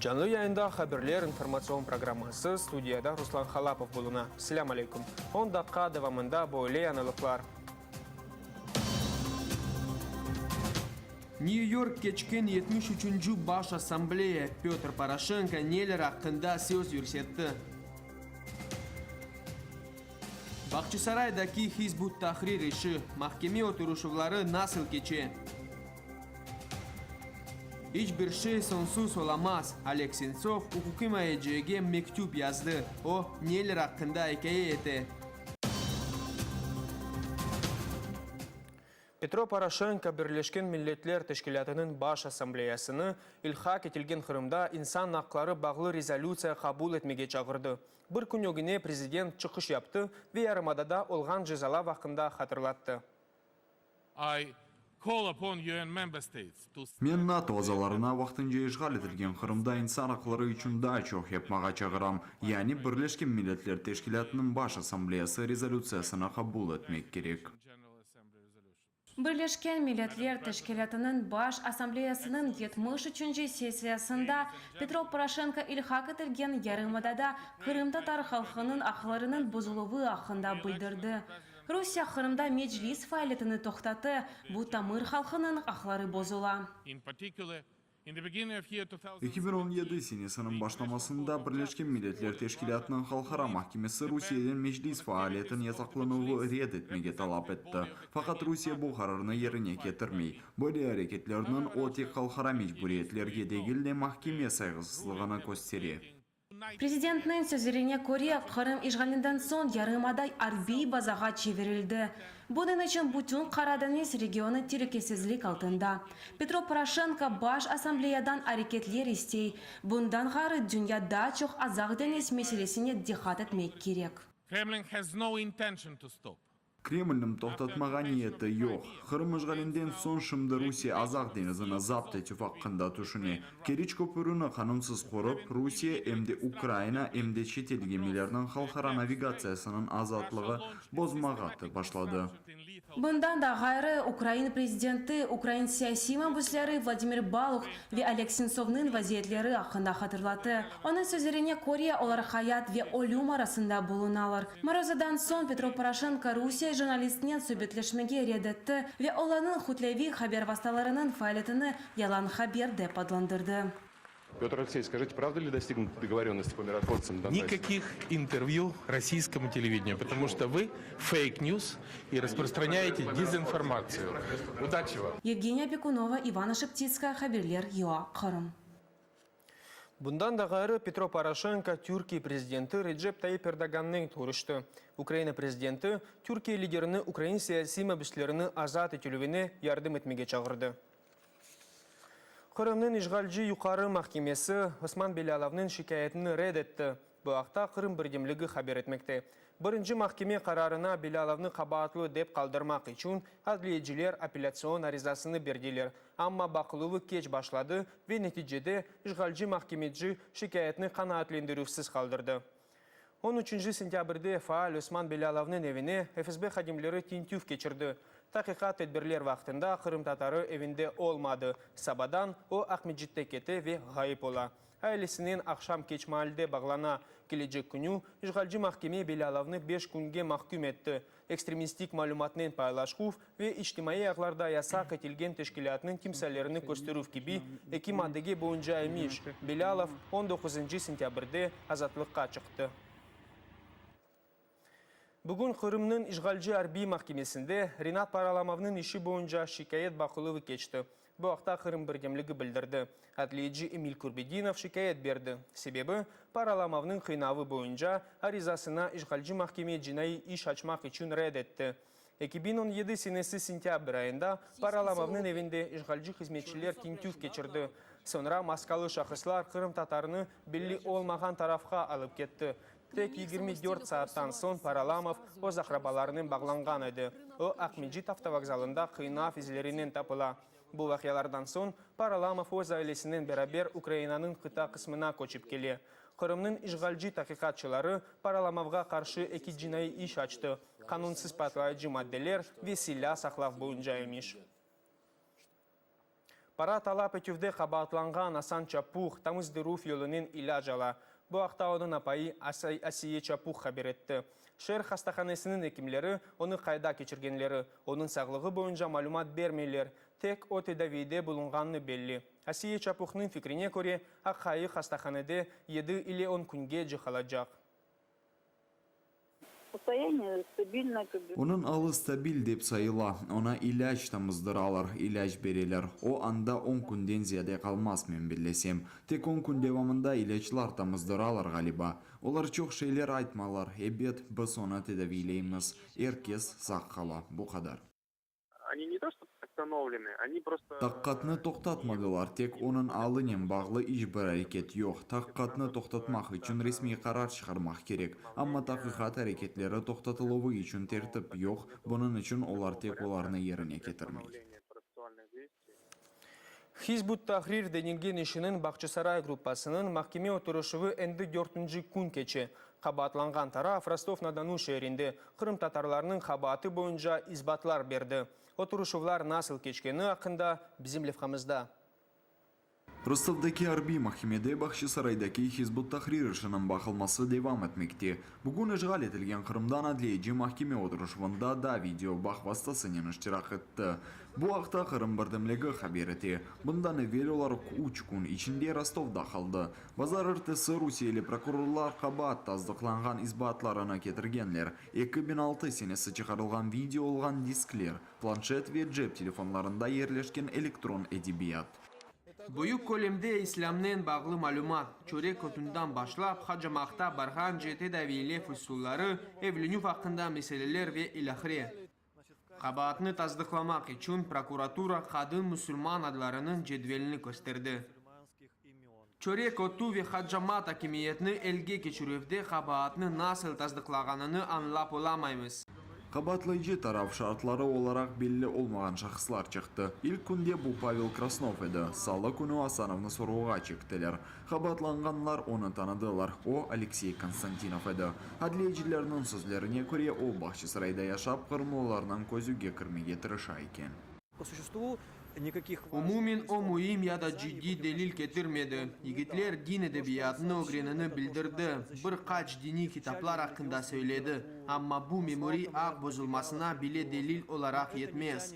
Canlı yayında Haberler informatsion programması, studiyada Ruslan Halapov buluna. Selâm aleyküm. On daqqa devamında böyle yañılıqlar. New York keçken yetmiş üçünci Baş Assambleya Pötr Poroşenko neler aqqında söz yürsetti? Bağçasaraydaki Hizb ut-Tahrir işi, mahkeme oturışuvları nasıl keçe? İç bir şey soñsuz olamaz, Oleg Sentsov uquqimayecige mektüp yazdı. O, neler aqqında ikâye ete? Petro Poroşenko Birleşken Milletler Teşkilâtınıñ Baş Assambleyasını ilhaq etilgen Qırımda insan aqları bağlı rezolütsiya qabul etmege çağırdı. Bir kün ögüne prezident çıqış yaptı ve yarımadada olğan cezalav aqqında hatırlattı. Men NATO azalarına vaqtınca işğal etilgen Qırımda insan aqları içün daa çoq yapmağa çağıram, yani Birleşken Milletler Teşkilâtınıñ Baş Assambleyası rezolütsiyasını qabul etmek kerek. Birleşken Milletler Teşkilâtınıñ Baş Assambleyasınıñ yetmiş üçünci sessiyasında Petro Poroşenko ilhaq etilgen yarımadada qırımtatar halqınıñ aqlarınıñ bozuluvı aqqında bildirdi. Rusiye Qırımda Meclis faaliyetini toqtattı, bu tamır halqınıñ aqları bozula. 2017 senesiniñ başlamasında Birleşken Milletler Teşkilâtınıñ Halqara mahkemesi Rusiyeden Meclis faaliyetiniñ yasaqlanuvı red etmege talap etti. Faqat Rusiye bu qararnı yerine ketirmey. Böyle areketlerniñ o tek halqara mecburiyetlerge degil de mahkeme sayğısızlığını köstere. Prezidentniñ sözlerine köre, Qırım işğalinden soñ yarımada arbiy bazağa çevirildi. Bunıñ içün bütün Qara deñiz regionı telükesizlik altında. Petro Poroşenko Baş Assambleyadan areketler istey, bundan ğayrı dünya daa çoq Azaq deñiz meselesine diqqat etmek kerek. Kremlin has no intention to stop. Kremlniñ toqtatmağa niyeti yoq. Qırım işğalinden soñ şimdi Rusiye Azaq deñizini zapt etüv aqqında tüşüne. Keriç köpürini qanunsız qurıp, Rusiye em de Ukrayina, em de çetel gemilerniñ halqara navigatsiyasınıñ azatlığı bozmağa başladı. Bundan da ğayrı, Ukraina prezidenti ukrain siyasiy mabüsleri Vladimir Baluh ve Oleg Sentsovnıñ vaziyetleri aqqında hatırlattı. Onıñ sözlerine köre, olar hayat ve ölüm arasında bulunalar. Maruzadan soñ Petro Poroşenko Rusiye jurnalistinen subetleşmege red etti ve olarnıñ kütleviy haber vastalarınıñ faaliyetini yalan haber dep adlandırdı. Pötr Alekseyevич, skajite, pravda li dostignuta dogovorенность по mirotvortsam na Donbasse? Nikakih intervyu rossiyskomu televideniyu, potomu çto vı feyk nyuz i rasprostranyaete dezinformatsiyu. Udaçi vam! Yevgeniya Pekunova, İvanna Şeptitskaya, Haberler, UA, Qırım. Bundan da ğayrı, Petro Poroşenko Türkiye prezidenti Recep Tayyip Erdoğannen körüşti. Ukraina prezidenti Türkiye liderini ukrain siyasiy mabüslerini azat etilüvine yardım etmege çağırdı. Qırımnıñ işğalci Yuqarı mahkemesi Osman Belâlovnıñ şikâyetini red etti. Bu aqta Qırım birdemligi haber etmekte. Birinci mahkeme qararına Belâlovnı qabaatlı dep qaldırmaq içün adliyeciler apellâtsion arizasını berdiler, amma baqıluvı keç başladı ve neticede işğalci mahkemeci şikâyetni qanaatlendirüvsiz qaldırdı. On üçünci sentâbrde faal Osman Belâlovnıñ evine FSB hadimleri tintüv keçirdi. Taqiqat tedbirler vaqtında qırımtatarı evinde olmadı. Sabadan o Aqmescitte kete ve ğayıp ola. Ailesinen aqşam keç maalde bağlana. Kelecek künü işğalci mahkeme Belâlovnı beş künge mahküm etti. Ekstremistik malümatnen paylaşquv ve içtimaiy ağlarda yasaq etilgen teşkilâtnıñ timsallerini kösterüv kibi eki maddege boyunca emiş. Belâlov on doquzıncı sentâbrde azatlıqqa çıqtı. Bugün Qırımnıñ işğalci arbiy mahkemesinde Rinat Paralamovnıñ işi boyunca şikâyet baqıluvı keçti. Bu aqta Qırım birdemligi bildirdi. Adliyeci Emil Kurbedinov şikâyet berdi. Sebebi, Paralamovnıñ qıynavı boyunca arizasına işğalci mahkeme cinaiy iş açmaq içün red etti. 2017 senesi sentâbr ayında Paralamovnıñ evinde işğalci hızmetçiler tintüv keçirdi. Soñra maskalı şahıslar qırımtatarını belli olmağan tarafqa alıp ketti. Tek 24 saattan soñ Paralamov öz aqrabalarınen bağlanğan edi. O, Aqmescit avtovokzalında qıynav izlerinen tapıla. Bu vaqialardan soñ Paralamov öz ailesinen beraber Ukrainanıñ qıta qısmına köçip kele. Qırımnıñ işğalci taqiqatçıları Paralamovğa qarşı eki cinaiy iş açtı, qanunsız patlayıcı maddeler ve silâ saqlav boyunca emiş. Para talap etüvde qabaatlanğan Asan Çapuh tamızdıruv yolunen ilâc ala. Bu aqta onıñ apayı Asiye Çapuh haber etti. Şeer hastahanesiniñ ekimleri onı qayda keçirgenleri, onıñ sağlığı boyunca malümat bermeyler, tek o tedaviyde bulunğanı belli. Asiye Çapuhnıñ fikrine köre, aqayı hastahanede yedi ile on küngece qalacaq. Onıñ alı stabil dep sayıla, oña ilâc tamızdıralar, ilâc bereler. O, anda on künden ziyade qalmaz, men bellesem. Tek on kün devamında ilâclar tamızdıralar, ğaliba. Olar çoq şeyler aytmalar, ebet, biz onı tedaviyleymiz, er kes sağ qala, bu qadar. Taqiqatnı toqtatmadılar, tek onıñ alınen bağlı iç bir areket yoq. Taqiqatnı toqtatmaq içün resmiy qarar çıqarmaq kerek, amma taqiqat areketleri toqtatıluvı içün tertip yoq, bunıñ içün olar tek olarnı yerine ketirmey. Hizb ut-Tahrir denilgen işiniñ Bağçasaray gruppasınıñ mahkeme oturışuvı endi dörtünci kün keçe. Qabaatlanğan taraf Rostov-na-Donu şeerinde qırımtatarlarnıñ qabaatı boyunca isbatlar berdi. Oturışuvlar nasıl keçkeni aqqında bizim levhamızda. Rostovdaki arbiy mahkemede Bağçasaraydaki Hizb ut-Tahrir işiniñ baqılması devam etmekte. Bugün işğal etilgen Qırımdan adliyeci mahkeme oturışuvında da video bağ vastasınen iştirak etti. Bu aqta Qırım birdemligi haber ete. Bundan evel olar üç kün içinde Rostovda qaldı. Bazarertesi rusiyeli prokurorlar qabaat tasdıqlanğan isbaatlarını ketirgenler, 2006 senesi çıqarılğan video olğan diskler, planşet ve cep telefonlarında yerleşken elektron edebiyat. Büyük kölemde islâmnen bağlı malümat, çörek otundan başlap, hacamaqta barğance tedaviylev usulları, evlenüv aqqında meseleler ve ilâhre. Qabaatnı tasdıqlamaq içün prokuratura qadın musulman adlarınıñ cedvelini kösterdi. Çörek otu ve hacamat akimiyetni elge keçirüvde qabaatnı nasıl tasdıqlağanını añlap olamaymız. Qabaatlayıcı taraf şaatları olaraq belli olmağan şahıslar çıqtı. İlk künde bu Pavel Krasnov edi. Salı künü Asanovnı sorğuğa çektiler. Qabaatlanğanlar onı tanıdılar, o, Aleksey Konstantinov edi. Adliyecilerniñ sözlerine köre, o, Bağçasarayda yaşap, qırımlılarnıñ közüge kirmege tırışa eken. Umumen, o, müim ya da ciddiy delil ketirmedi. Yigitler din edebiyatını ögrenini bildirdi, bir qaç diniy kitaplar aqqında söyledi, amma bu memuriy aq bozulmasına bile delil olaraq yetmez.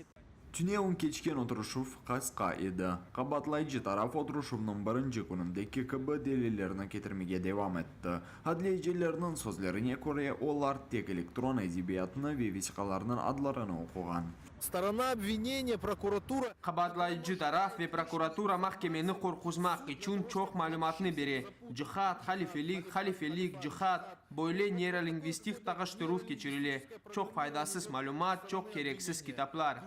Tünevin keçken oturışuv qısqa edi. Qabaatlayıcı taraf oturışuvnıñ birinci künündeki kibi delillerni ketirmege devam etti. Adliyecilerniñ sözlerine köre, olar tek elektron edebiyatnı ve vesiqalarnıñ adlarını oquğan. Storona obvineniya, prokuratura. Qabaatlayıcı taraf ve prokuratura mahkemeni qorquzmaq içün çoq malümatnı bere, cihad, halifelik, halifelik, cihad, böyle neyrolingvistik taqıştıruv keçirile, çoq faydasız malümat, çoq kereksiz kitaplar.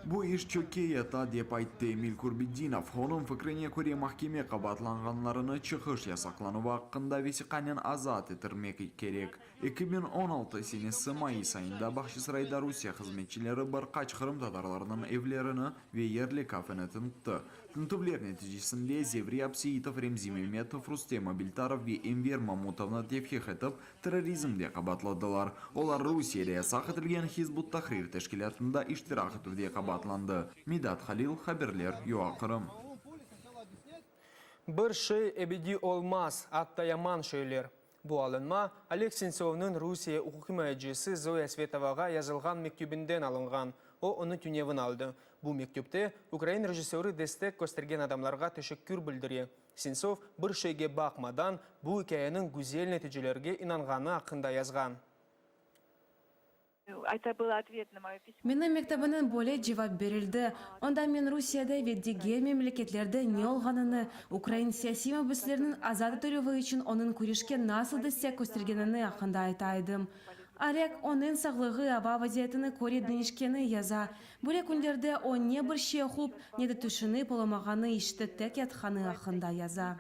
Bu iş çökke yata, dep ayttı Emil Kurbedinov. Onıñ fikrine köre, mahkeme qabaatlanğanlarını çıqış yasaqlanuvı aqqında vesiqanen azat etirmek kerek. 2016 senesi mayıs ayında Bağçasarayda Rusiye hızmetçileri bir qaç qırımtatarlarnıñ evlerini ve yerli kafeni tintti. Tintüvler neticesinde Zevri Abseitov, Remzi Memetov, Rustem Abiltarov ve Enver Mamutovnı tevqif etip, terrorizmde qabaatladılar. Olar Rusiyede yasaq etilgen Hizb ut-Tahrir teşkilâtında iştirak etüvde qabaatlandı. Midat Halil, haberler, UA Qırım. Bir şey ebediy olmaz, atta yaman şeyler. Bu alınma, Oleg Sentsovnıñ Rusiye uquqimayecisi Zoya Svetovağa yazılğan mektübinden alınğan. O, onı tünevin aldı. Bu mektüpte ukrain rejissörı destek köstergen adamlarğa teşekkür bildire. Sentsov, bir şeyge baqmadan, bu ikâyeniñ güzel neticelerge inanğanı aqqında yazğan. Menim mektübimnen böyle cevap berildi, onda men Rusiyede ve diger memleketlerde ne olğanını, ukrain siyasiy mabüsleriniñ azat etilüvi içün onıñ küreşke nasıl destek köstergenini aqqında ayta edim. Oleg, onıñ sağlığı ava vaziyetine köre deñişkeni yaza. Böyle künlerde o ne bir şey oqup, ne de tüşünip olamağanı, işte tek yatqanı aqqında yaza.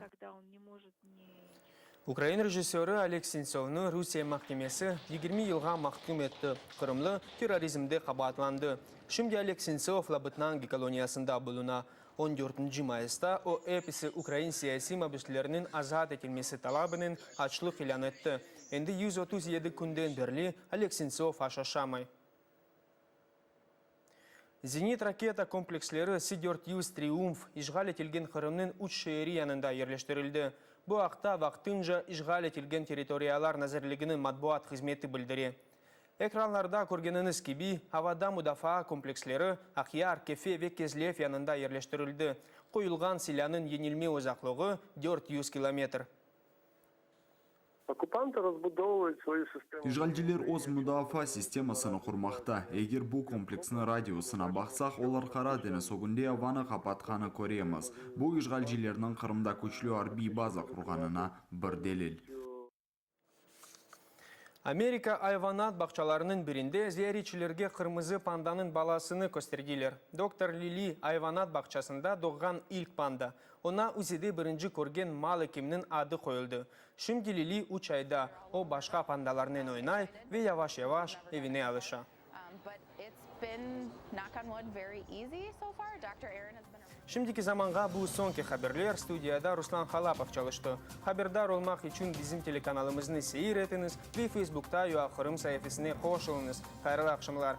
Ukrain rejissörı Oleg Sentsovnı Rusiye mahkemesi 20 yılğa mahküm etti. Qırımlı terrorizmde qabaatlandı. Şimdi Oleg Sentsov Labıtnangi koloniyasında buluna. On dörtünci mayısta o, episi ukrain siyasiy mabüsleriniñ azat etilmesi talabınen açlıq ilân etti. Endi 137 künden berli Oleg Sentsov aş aşamay. Zenit raketa kompleksleri S 400 Triumf işğal etilgen Qırımnıñ üç şeeri yanında yerleştirildi. Bu aqta Vaqtınca işğal etilgen territoriyalar nazirliginiñ matbuat hızmeti bildire. Ekranlarda körgeniñiz kibi, avada mudafaa kompleksleri Aqyar, Kefe ve Kezlev yanında yerleştirildi. Qoyulğan silânıñ yenilme uzaqlığı, 400 kilometr. Okupantı rozbudovuvayut svoyu sistemu. İşğalciler öz mudafaa sistemasını qurmaqta. Eger bu kompleksniñ radiusına baqsaq, olar Qara deñiz ögünde avanı qapatqanı köremiz. Bu, işğalcilerniñ Qırımda küçlü arbiy baza qurğanına bir delil. Amerika ayvanat bağçalarınıñ birinde ziyaretçilerge qırmızı pandanıñ balasını kösterdiler. Doktor Lili ayvanat bağçasında doğğan ilk panda. Oña UZİde birinci körgen mal ekimniñ adı qoyuldı. Şimdi Lili üç ayda, o başqa pandalarnen oynay ve yavaş-yavaş evine alışa. Şimdiki zamanğa bu soñki haberler, studiyada Ruslan Halapov çalıştı. Haberdar olmaq içün bizim telekanalımıznı seyir etiñiz ve Facebookta UAQırım saifesine qoşulıñız. Hayırlı aqşamlar!